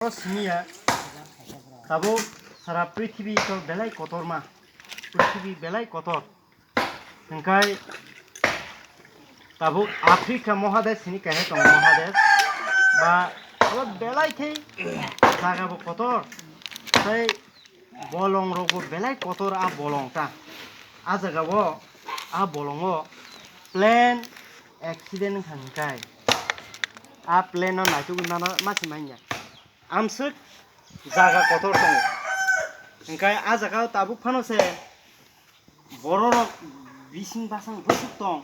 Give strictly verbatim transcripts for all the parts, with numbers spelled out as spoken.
Simiya, tabuk sara prithibi to belai kotorma, prithibi belai kotor. Hingkai tabuk Africa mohadesh hini kaisa tongo mohadesh. Ba abo belai khe jaga bo kotor. Tai bolong rok bo belai kotor a bolong ta. A jaga o a bolong o plane accident wngkha hingkai. A plane no naitugwi mano masi manya. Amswk jaga kotor tongo. Hingkai a jaga o tabuk phano se bororok bising basang bwswk tong,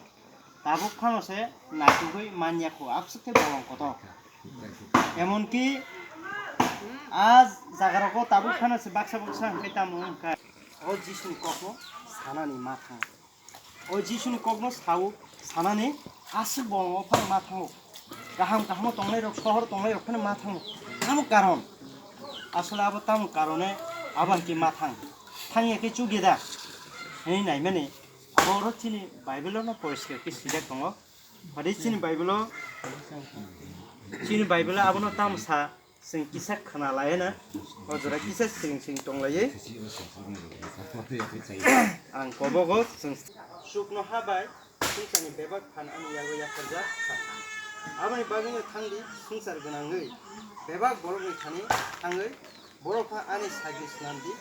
tabuk phano se naitugwi manya kho, abswk khe bolong kotor. Emonki a jagarokgo tabuk phano se baksa baksa hwnkhe tamo wngkha. O Jisuni kokno sanani ma thang. O Jisuni kokno sao sanani aswk bolongo phano ma thango. Kaham kahamo tongnairok, sohor tongnairok phano ma thango. Tamo karon? Asole abo tamo karone abo hai khe ma thang? Thangya khe chukya da? Hwnwi naimani abo oro chini Bible-o no poriskar khe swijak tongo. Phadi chini Bible-o, chini Bible-o abono tamo sa? Chwng kisa khna lai na, o jora kisa siring siring tong lai. Ang kobogo chwng chuknoha bai swngcharni bebak phan ani yago yapharjak kha. Aboni bagwino thangdi swngchar gwnangwi bebak borokni thani thangwi borok pha ani sagi swnamdi.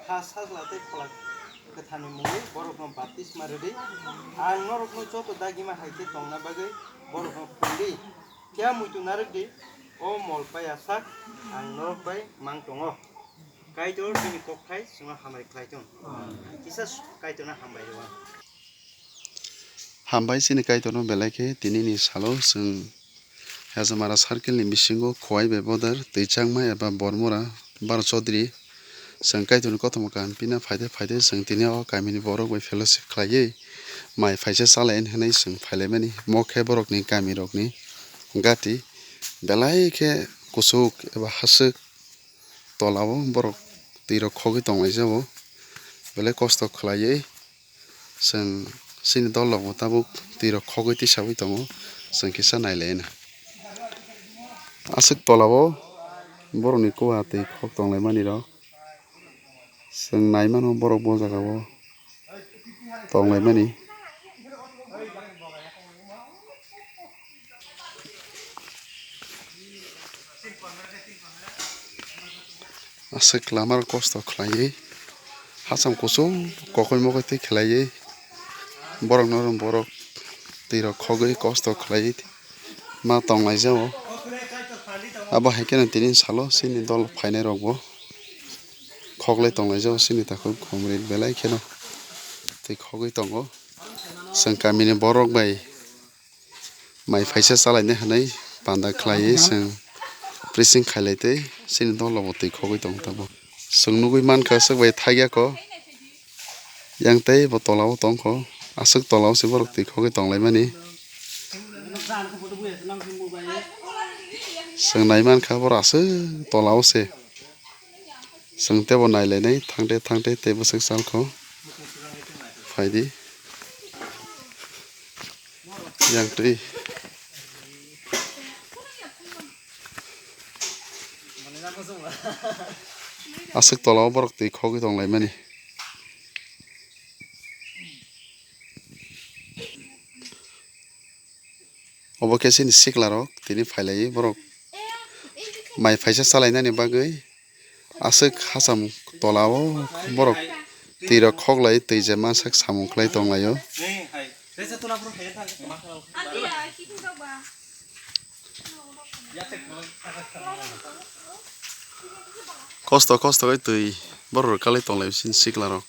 Ha Sajla tei Phola Kwtharni mungwi borokno baptisma rwdi. Ang norokno joto dagima hai khe tongna bagwi borokno phwrwngdi. Phiya muitu narwkdi, o mol paiya sak ang norok bai mang tongo. Kaitor bini kokthai chwngno hamari khlai thung. Kisa Kaitorno hambai rw ang. Hambai chini Kaitorno belai khe tinini salo chwng Hezamara circle ni bisingo Khowai bai bodar Twichangma eba Bormura Baro Chaudhary chwng Kaitorni kothoma kaham pina phaide phaide chwng tini o kamini borok bai fellowship khlaiwi mai phaisa chalayan hwnwi chwng phailaimani. Mo khe borokni kamirokni gati belai khe kuchuk eba haswk tolao borok twirok khogwi tonglaijao, belai kosto khlaiwi. Chwng chini dol rok bo tabuk twi rok khogwi tisawi tongo, chwng kisa nailaina. Aswk tola o borok ni kua twi khok tong lai mani rok, chwng nai mano borok bo jaga o tong lai mani. Aswk lama rok kosto khlaiwi, hacham kuchuk kokoi mokoi twi khlaiwi, borok norok borok twi rok khogwi kosto khlaiwi ma tong lai jao. Abo hai kheno tini salo chini dol phainai rok bo khok lai tong lai jao, chini takhuk khumri belai kheno twi khogwi tongo. Chwng kamini borok bai mai phaisa chalaina hinwi panda khlaiwi chwng preaching khailai tei chini dol rok bo twi khogwi tong tongo. Chwng nugwi mankha swk bai thaiya kho, yang tei bo tola o tongkho, aswk tola o se borok twi khogwi tong lai mani. Chwng nai mankha borok aswk tola o se. Chwng teibo nailainai thangte thangte tei bwswk chalkho. Phaidi. Yang twi. Aswk tola o borok twi khogwi tong lai mani. Obo khe chini sikla rok tini phai lai borok mai phaisa chalai nani bagwi aswk hacham tola o borok twi rok khok lai twi je mansak samung khlai tong lai o. Kosto kosto khe twi borok rok kalai tong lai chini sikla rok.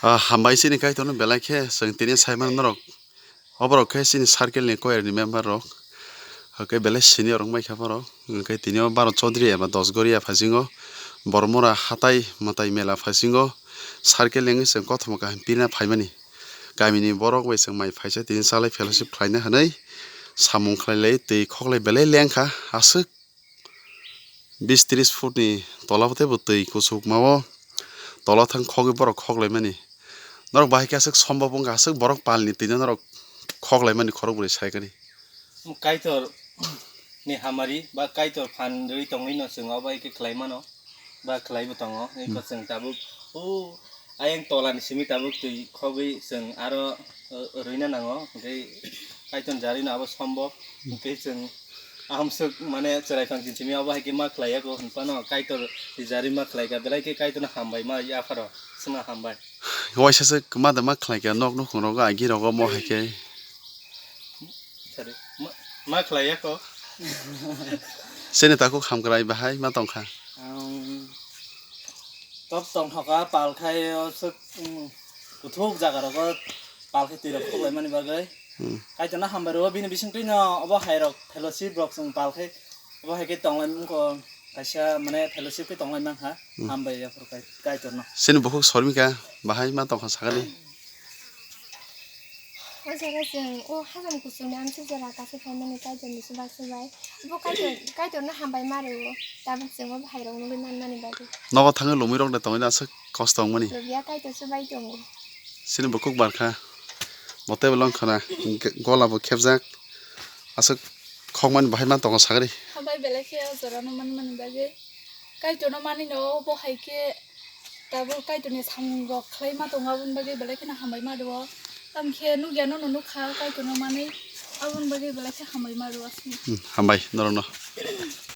Ah, hambai chini kaitorno belai khe chwng tini sai mano norok. Oborok khe chini circle ni choir ni member rok. Hake belai senior wng bai kha borok. Hwnkhe tini o Bharat Chaudhary eba Dosgoria phasingo, Bormora hatai mwtai mela phasingo, circle wngwi chwng kothoma kaham pirna phaimani. Kamini borok bai chwng mai phaisa tini chalai fellowship khlaina hwnwi samung khlai lai, twi khoklai belai lengkha, aswk bis tris foot ni tola bo teibo twi kuchukma o tola thang khogwi borok khoklaimani. Norok bahai khe aswk sombop wngkha, aswk borok palni twino norok khoklaimani khorok bwrwi saikani. Kaitor ni hamari ba Kaitor phan rwi tongwi no chwng obo hai khe khlai mano ba khlai bo tongo. Eko chwng tabuk o ayang tola ni simi tabuk twi khogwi chwng aro, uh, rwina nango. Hwnkhe Kaitor ni jari no abo sombop. Hwnkhe chwng amswk mane chwrai phang chinchimi obo hai khe ma khlai ya ko hwn phano Kaitor ni jari ma khlai kha belai khe Kaitor no hambai ma ya pharo chwngno hambai. Waisa se kwma da ma khlai kha nok nukhung rogo agi rogo mo hai khe. Sorry. Ma, ma khlai ya ko. Chini takhuk hamkrai bahai ma tongkha. Ang top tongthoka pal khai o swk, um, kuthuk jaga rogo pal khai twi rok khoklai mani bagwi. Hmm. Kaitor no hambai rwo bini bising twi no obo hai rok fellowship rok chwng pal khai obo hai khe tonglai mung ko kaisa mane fellowship khe tonglai mang kha. Hmm. Hambai ya phuru kai-, Kaitor no. Chini bukhuk Sormika bahai ma tongkha sakani. O jaga chwng o hajam kuchukni amsuk jora kaisa phaimani Kaitorni chubachu bai. Bo Kaitor, Kaitorno hambai ma rwo. Tabuk chwng o bhairok nugwi manmani bagwi. Nogo thangwi lumui rok de tongwi aswk kosto wngmani. Lobya Kaitor chubai tongo. Chini bukhuk barkha. Bo tei bo longkhana. G-, gola bo khepjak. Aswk khokmani bahai ma tongo sagri. Hambai belai khe o jorano manmani bagwi. Kaitorno manwi no bo hai khe tabuk Kaitorni samung rok khlai ma tongo, aboni bagwi belai kheno hambai ma rwo. Tamo khe nukya no no nukha Kaitorno manwi, aboni bagwi belai khe hambai ma rwo aswk. Hmm, hambai norokno.